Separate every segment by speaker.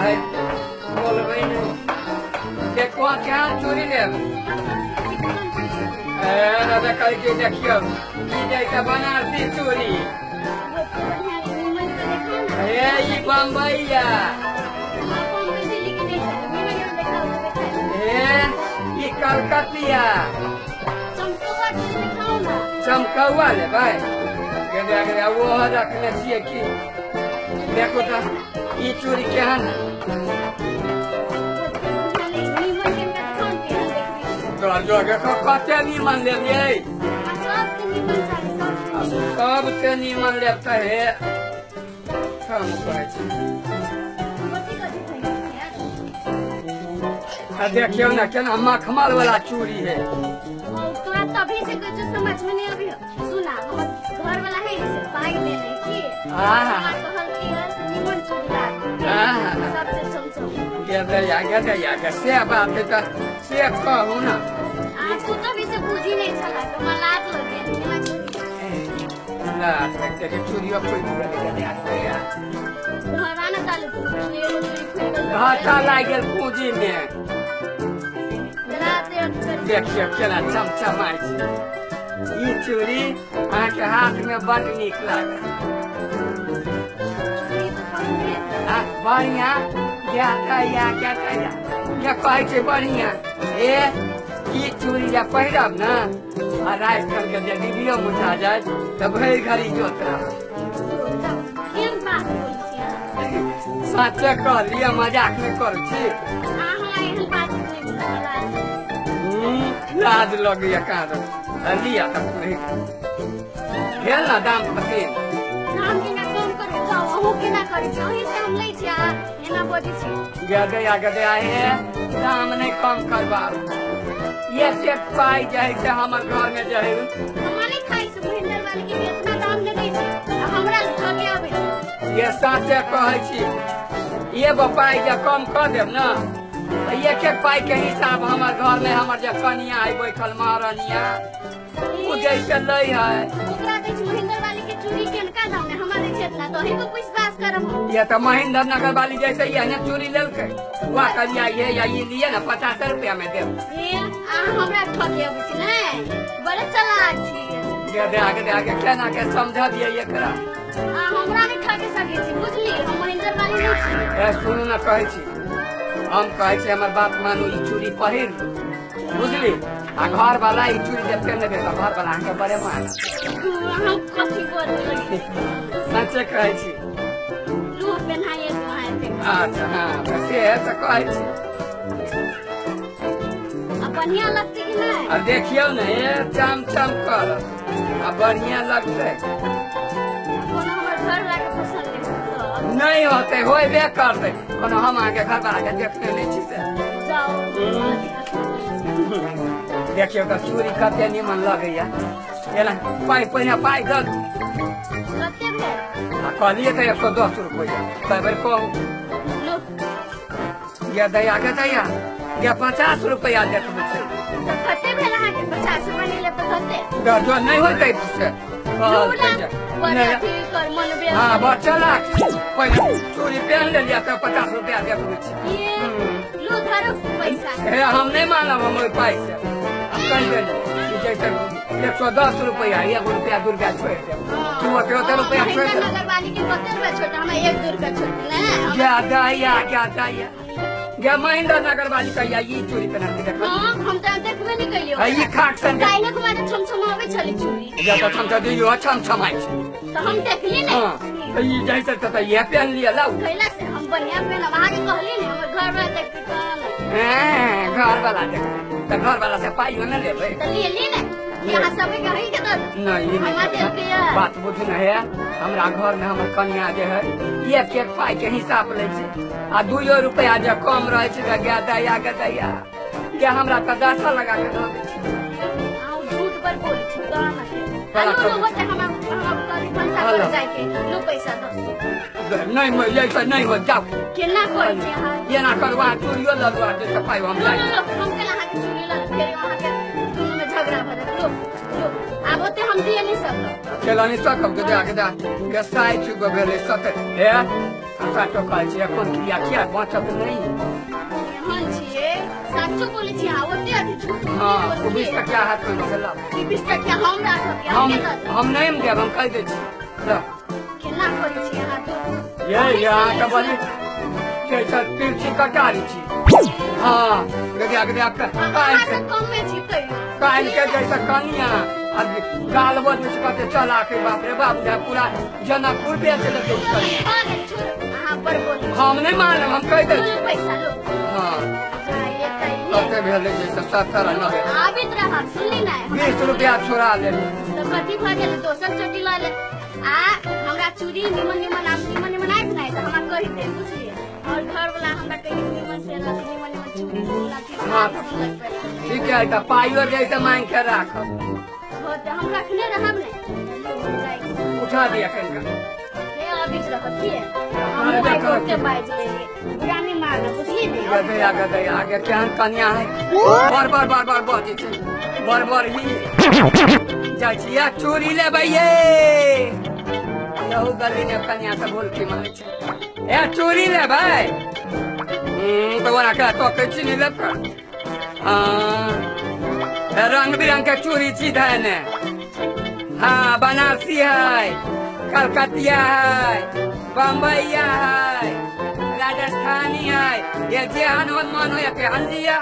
Speaker 1: है बोलबै नहि देखो केहन चूड़ी लेब ए कहै छै देखियौ ई जैसे बनारसी चूड़ी ए ई बम्बइया ए ई कलकतिया चमकौआ लेबै गेलिया गेलिया वो रखने छियै की देखो तऽ ई चूड़ी केहन कते नीमन लेलियै सबसे नीमन लेब तऽ हे हम कहै छी आ देखियौ ने केना मखमल वाला चूड़ी है
Speaker 2: तोरा तभी से कुछ समझ में नहीं अभी सुना हमर घर वाला है से पाई देले की
Speaker 1: हां
Speaker 2: कहल की है से निमन चूड़ी ला सबसे चमचम
Speaker 1: गे दैया गे से बात है तऽ से कहू ना
Speaker 2: आ तू तभी से बुझी नहीं छला तो हमरा लाज लगे केना
Speaker 1: लाज लगते के चूड़ियो फूटि गेलै गे दैया
Speaker 2: घरा ना तालु एगो चूड़ी फूटि गेल
Speaker 1: घाटा लागि गेल पूंजी में देखियौ केना चमचमाइ छै ई चूड़ी अहाँके हाथ में बड नीक लागत बढ़िया क्या क्या कहै छै बढ़िया ए ई चूड़ी जे पहिरब ने आ राति के जे दीदियो मुझा जाय तऽ भरि घड़ी जोत रहत साचे कहलियै मजाक नहि करै छी लाज लगैया कहाँ लिया तऽ भेल ने दाम पसीन
Speaker 2: दाम केना कम करू जाउ अहूँ केना करै छी अहीं से हम लै छी आ एना बजै छी
Speaker 1: गदया गदया हे दाम नहि कम करबाब एतेक पाइ जे है से हमर घर में जे है
Speaker 2: हमरा नहि खाइ छै महेंद्र वाली के इतना दाम लगै छै आ हमरा ठके आबै छै
Speaker 1: ये साचे कहै छी एगो पाइ जे कम कऽ देब ने एक एक पाई के हिसाब हमर घर में हमर जे कनिया है बैठल महारानिया ओ जैसे लै है
Speaker 2: ओकरा दै छै महेंद्र वाली के चूड़ी केनका दाम में हमरा दै छै इतना तो अहीं को विश्वास करब हम
Speaker 1: ये तो महेंद्र नगर वाली जैसे ये ने चूड़ी लेलकै वाह कनिया ये या ई लिए ना 50 रुपया में देब
Speaker 2: ए आ हमरा ठके अबै छै नै बड़े चलाक छी
Speaker 1: गदे आगे आगे केना के समझा दिए एकरा
Speaker 2: आ हमरा नै ठके सकै छी बुझली हम महेंद्र वाली नै छी
Speaker 1: ए सुनू ना कहै छी हम कहै छी हमर बात मानू ई चूड़ी पहिर बुझली आ घर वाला ई चूड़ी जब पेन लेबै तऽ घर वाला अहाँके बड़े मान
Speaker 2: हम कथी बोलबै
Speaker 1: सचे कहै छी
Speaker 2: लू पेन्हाइए अहाँके
Speaker 1: अच्छा हाँ से तऽ कहै छी
Speaker 2: आ बढ़िया लगतै कि नहि
Speaker 1: आ देखियौ ने ए चम चम करत आ बढ़िया लगतै
Speaker 2: कोनो हमर घर वाला के पसंद नहि
Speaker 1: नहीं होते होबे करतै कोनो हम अहाँके घर वाला के देखने नहि छी से
Speaker 2: जाओ
Speaker 1: देखियौ तऽ चूड़ी कते नीमन लगैया एना पाइ पहिने पाइ दऽ
Speaker 2: कते भेल
Speaker 1: आ कहलियै तऽ 110 रुपैआ तै बेर कहू ये दैया के दैया ये 50 रुपैआ देखबै छै
Speaker 2: तऽ कते भेल अहाँके 50 रुपैआ नहि लेब तऽ कते
Speaker 1: जो नहि होतै से हाँ बड़ चलाक पहिले चूड़ी पहन लेलियै तऽ 50 रुपैआ देखबै छी
Speaker 2: लू धरू पैसा
Speaker 1: हे हम नहि मानब हम ओहि पाइ से आ कहि देली कि जैसे 110 रुपैआ 1 रुपैआ 2 रुपैआ छोड़ि देब तू ओते ओते रुपैआ छोड़ि देब
Speaker 2: नगर वाली के कते रुपैआ छोड़ि हमरा 1 2 रुपैआ छोड़ि ने
Speaker 1: क्या दैया क्या दैया गे महेंद्र नगर वाली कहिया ई चूड़ी पेन्ह के देखो
Speaker 2: हां हम त देखबे नहीं कइलियो
Speaker 1: ई खाक सन के
Speaker 2: काल्हि कुमार छमछमाबै छली चूड़ी
Speaker 1: या त छमछम दियो छमछमाइ छै
Speaker 2: त हम देखली ने
Speaker 1: हां त ई जैसे त ये पेन लिया लाउ
Speaker 2: कैला से हम बढ़िया पेन अहाँ के कहली ने हमर घर वाला देखते त
Speaker 1: हां घर वाला देखते त घर वाला से पाइयो न लेबै
Speaker 2: त ले ली ने यहाँ सब के कहि के त
Speaker 1: नहीं नहीं बात बुझ न है हमरा घर में हमर कन्या जे है एक एक पाई के हिसाब लै छै आ 2 रुपया जे कम रहै छै त गे दैया गे दैया गे हमरा त 10 लगा के दऽ दै छै
Speaker 2: आ झूठ पर बोलै छी त ना लो लो होते हमरा कभी भनसा कर जाय के लो पैसा दो
Speaker 1: नहीं ऐसा नहीं हो जाओ
Speaker 2: केना करै छी अहाँ
Speaker 1: एना करवा चूड़ियो लऽ लू जे पाइ हम
Speaker 2: जाइ हम केना अहाँ के चूड़ी लऽ फेर अहाँ के दुनू में झगड़ा भऽ जायत लो लो आब ओते हम दिए नहीं सकब
Speaker 1: चला नहीं सकब के दे के दे के 60 गो भेलै 70 हे साचो कहै छी कोन क्रिया किया बचत नहीं
Speaker 2: एहन छियै साचो बोलै छी अहाँ ओते अथी झूठ
Speaker 1: हाँ 20 टका हाथ में चला
Speaker 2: 20 टका हम राखब
Speaker 1: हम नहीं देब हम कहि दै छी
Speaker 2: केना करै छी अहाँ तो
Speaker 1: ये यहाँ के बड़ी जैसा तिरछी कटारी छी हाँ गदिया गदिया
Speaker 2: कमे छी तैयो
Speaker 1: कान के जैसा कनिया अब गाल बद में कहते चल आके बाप रे बाप पूरा जनकपुर बेच लेते
Speaker 2: अहाँ पर बोली
Speaker 1: हम नहीं मानब हम कहि दै छी
Speaker 2: पैसा लो
Speaker 1: हाँ कते भेलै जैसे 70 न
Speaker 2: आबित रहब सुनली ना
Speaker 1: 20 रुपया छोड़ा ले
Speaker 2: तऽ कथी भऽ गेल दोसर चोटी लऽ ले आ हमरा चूड़ी निमन निमन आम निमन निमन आबि नहि तऽ हमरा कहि दे बुझलियै और घर वाला हमरा कहि निमन से रख निमन निमन चूड़ी
Speaker 1: हाँ ठीक है तऽ पाइयो जैसे मांग के राखब
Speaker 2: हो तऽ हम रखने रहब ने
Speaker 1: उठा दिया कनिका
Speaker 2: हे आबित रहब की हम ओते बाजि लेलियै बुरा नहि मानब बुझलियै ने
Speaker 1: गदया गदया आगे केहन कनिया है बार बार बार बार बजै छै बार बार ही जाइ छी या चूड़ी लेबै ये यहू गली में कनिया से बोलती मारै छै ए चूड़ी लेबै तऽ ओना के तकै छी नहि लेब हाँ रंग बिरंग के चूड़ी छी धने हाँ बनारसी है कलकतिया है बम्बैया है राजस्थानी है ये जेहन होन मन हो तेहन लिया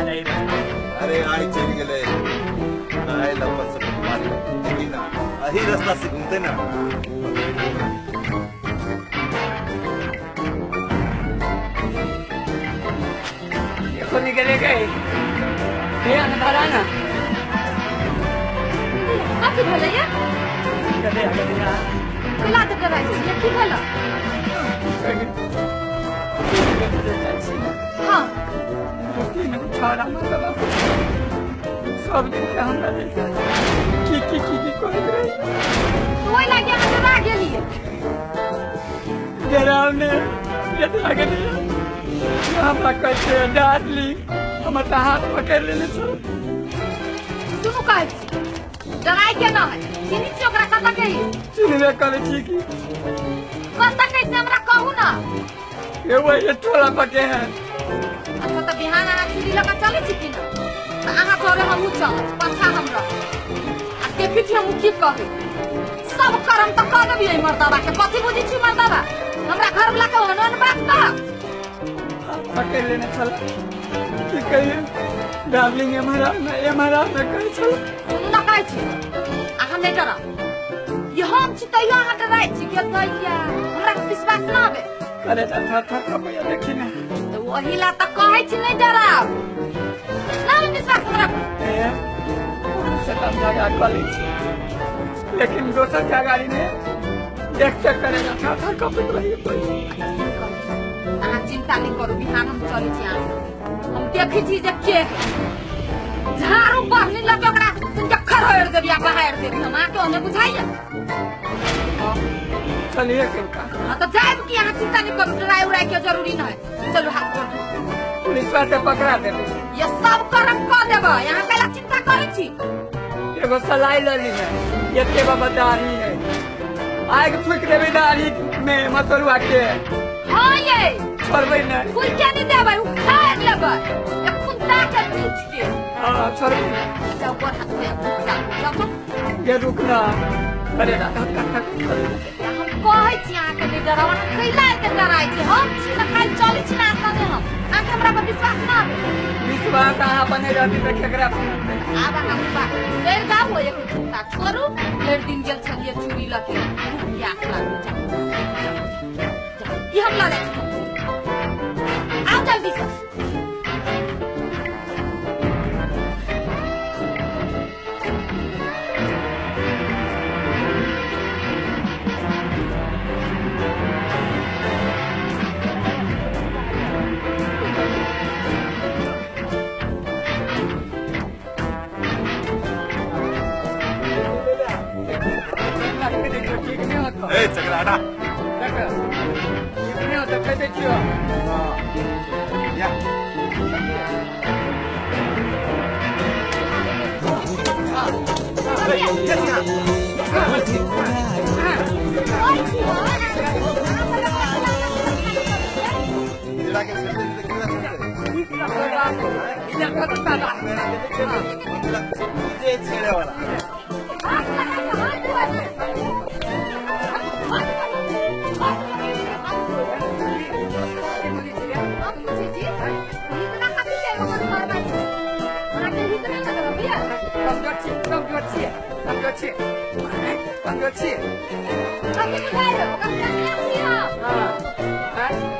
Speaker 1: नहीं
Speaker 3: अरे आई चल गए आए लंबा सब लेकिन अही रास्ता से घूमते ना
Speaker 1: देखो निकले गए ये अंधारा ना
Speaker 2: कथी भेलै ये कला तऽ कराइ छी की भेल हाँ
Speaker 1: सब दिन के हमरा की की की की कहैत रही
Speaker 2: ओहि लागे अहाँ डरा गेलियै
Speaker 1: डरावने डरा गेलियै हमरा कहै छै डार्लिंग हमर तऽ हाथ पकड़ि लेने छल
Speaker 2: सुनू कहै छी डराइ के न है चिन्है छी ओकरा कतऽ के
Speaker 1: चिन्हबे करै छी की
Speaker 2: कतऽ के से हमरा कहू ना
Speaker 1: ये वही टोला पके है
Speaker 2: अच्छा तऽ बिहान अहाँ चूड़ी लऽ कऽ चलै छी की ना तऽ अहाँ घरे हमहूँ चलब पाछा हम रहब आ देखै छी हमहूँ की कहै सब करम तऽ कऽ देबियै मर्दाबा के कथी बुझै छी मर्दाबा हमरा घरवला के ओहन ओहन बात कहब
Speaker 1: पकड़ि लेने छल की कहियै डार्लिंग एम्हर आ ने कहै छल
Speaker 2: सुनू ना कहै छी अहाँ नहि डरब ये हम छी तैयो अहाँ डराइ छी के दैया हमरा विश्वास ना आबे
Speaker 1: करे थर थर कपैया देखी ना
Speaker 2: तऽ ओही ला तऽ कहै छी नहि डराब ना विश्वास हमरा
Speaker 1: से तब झगड़ा कऽ लै छी लेकिन दोसर गाड़ी में देख चेक करेगा थर थर कपैत रहिए
Speaker 2: अहाँ चिंता नहीं करू, बिहान हम चलै छी अहाँ संगे। हम देखै छी जे के है झाड़ू बहनी लऽ के ओकरा खरोड़ देबी आ बहार देबी। हम अहाँके ओने बुझाइया?
Speaker 1: चलिए किनका।
Speaker 2: हाँ तो जायब की, अहाँ चिंता नहीं करू, डराय उड़ाय के जरूरी नहीं है। चलू हाथ जोड़ दू।
Speaker 1: पुलिस से पकड़ा देबे।
Speaker 2: ये सब करम कऽ देबै, अहाँ कैला चिंता करै छी?
Speaker 1: एगो सलाई लऽ ली है, एते बाबा दाढ़ी है, आगि फूकि देबै दाढ़ी में मसरुआ के।
Speaker 2: हाँ ये
Speaker 1: छोड़बै नहीं।
Speaker 2: फूकि के नहीं देबै, उखाड़ लेबै खुंदा के पीछ के।
Speaker 1: हाँ छोड़बै नहीं।
Speaker 2: जाओ गोर हाथ में जाओ जाओ।
Speaker 1: ये रुकना अरे दादा
Speaker 2: हम कहै छी अहाँके नहि डराउ, अहाँ कैला एते डराइ छी? हम छी ने, खाली चलै छी ने अहाँ संगे हम। अहाँके हमरा पर विश्वास ना भेल?
Speaker 1: विश्वास अहाँ बने रहती तऽ केकरा पर?
Speaker 2: आब अहाँ उपाय डरि जाउ, एक चिंता छोड़ू। भरि दिन गेल छलियै चूड़ी लऽ के, भूख प्यास लागल। जाउ जाउ, ई हम लऽ जाइ छी, आउ जल्दी से।
Speaker 1: ठीक नहीं होता।
Speaker 3: ए चकरा हटा।
Speaker 1: ठीक नहीं होता, कैसे छियो?
Speaker 3: या छेड़े वाला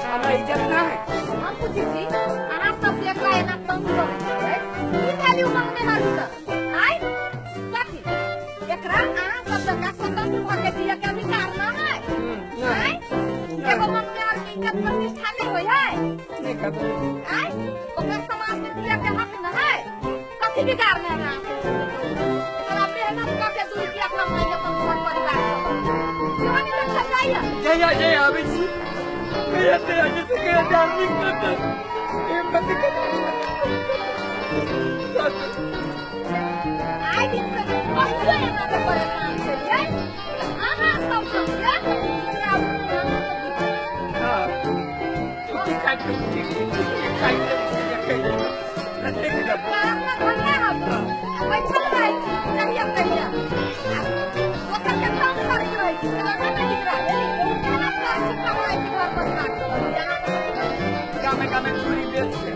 Speaker 1: हमरा इज्जत ना है।
Speaker 2: हम पूछै छी अहाँ सब एकरा एना तंग करै छियै, की भेल उ मंगने हारू से? आय कथी एकरा अहाँ सब जकाँ स्वतंत्र भऽ के जियै के अधिकार ना है? आय एगो मंगने हारू के इज्जत प्रतिष्ठा नहीं होय है?
Speaker 1: नहीं कभी।
Speaker 2: आय ओकरा समाज में जियै के हक ना है? कथी बिगाड़ने है अहाँ सब? एकरा मेहनत कऽ के 2 रुपया कमाइ अपन घर परिवार चलबै। सेहो नहि देखल जाइया?
Speaker 1: जइया जइया आबै छी।
Speaker 2: आइ दिन से कहियो एना के परेशान छलियै अहाँ सब सबके एकरा बैठल रहै छी जहिया तहिया दोसर के तंग करैत रहै छी। अहाँ नहि रहै मेहनत करै छी, कमाइ छी, घर परिवार चलबै।
Speaker 1: गामे गामे चूड़ी बेच के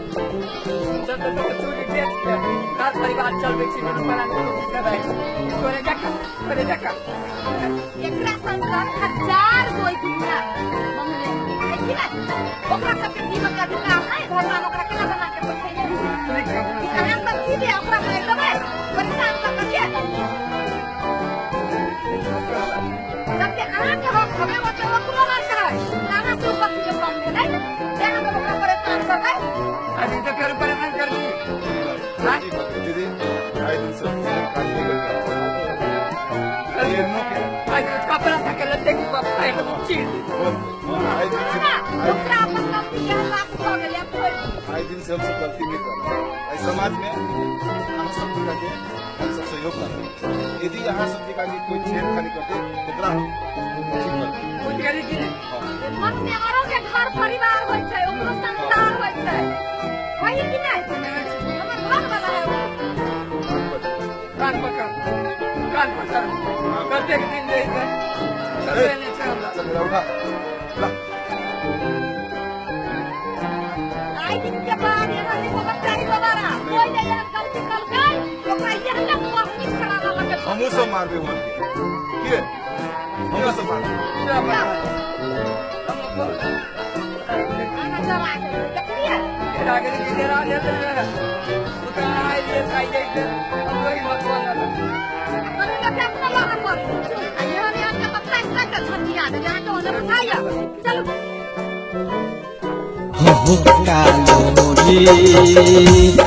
Speaker 1: जब तक चूड़ी बेच के घर परिवार चलबै छी, दुनू प्राणी रोटी खेबै। तोरे जका तोरे जका
Speaker 2: एकरा संग हजार गो दुनिया मंगले है कि नहीं? ओकरा सबके जीवन के अधिकार है, भगवान ओकरा केना बना के पठेने? अहाँ सब जीवे ओकरा मारि देबै परेशान कऽ के। जबकि अहाँके हक हवे ओते ओकरो हक है। अहाँ से कथी के कम भेलै जे अहाँ सब ओकरा परेशान करबै?
Speaker 1: अभी तो फेर परेशान कर दी
Speaker 3: दीदी। आए दिन से
Speaker 1: कपड़ा के लत्ते के चीर
Speaker 2: ओकरा अपन गलती के एहसास भऽ गेलै।
Speaker 3: आए दिन से हमसे गलती नहीं कर रहा। समाज में अहाँ सब के हम सब सहयोग कर। यदि अहाँ सब के कोई छेड़खानी करते ओकरा हम ठीक करबै।
Speaker 2: मन में औरो के घर परिवार होइ छै, ओकरो संसार होइ छै, वही कि नहीं? हमर घर वाला है वो।
Speaker 1: कान पकड़ कान पकड़ कतेक दिन रहि चलबै नहि छै हमरा।
Speaker 3: चल उठा ला।
Speaker 2: आइ दिन के बाद एना नहि होबाक चाही दोबारा। कोइ जे एहन गलती कलकै ओकरा एहन पहनी खड़ा लगे
Speaker 3: हमहूँ सब मारबै वहाँ के। की रे हमहूँ सब मारबै।
Speaker 2: अहाँ डरा गेलियै देखलियै?
Speaker 1: डरा गेलियै कि डरा गेलियै? उतना आइलियै खाइ जैते हमरो हिम्मत बनल।
Speaker 2: कनी लोक अपना लगा पड़ी आ एहन एहन के तऽ ताकि ताकि कऽ झंझिया देबै। अहाँके ओने बुझाइया? चलू।
Speaker 4: हो कालो रे।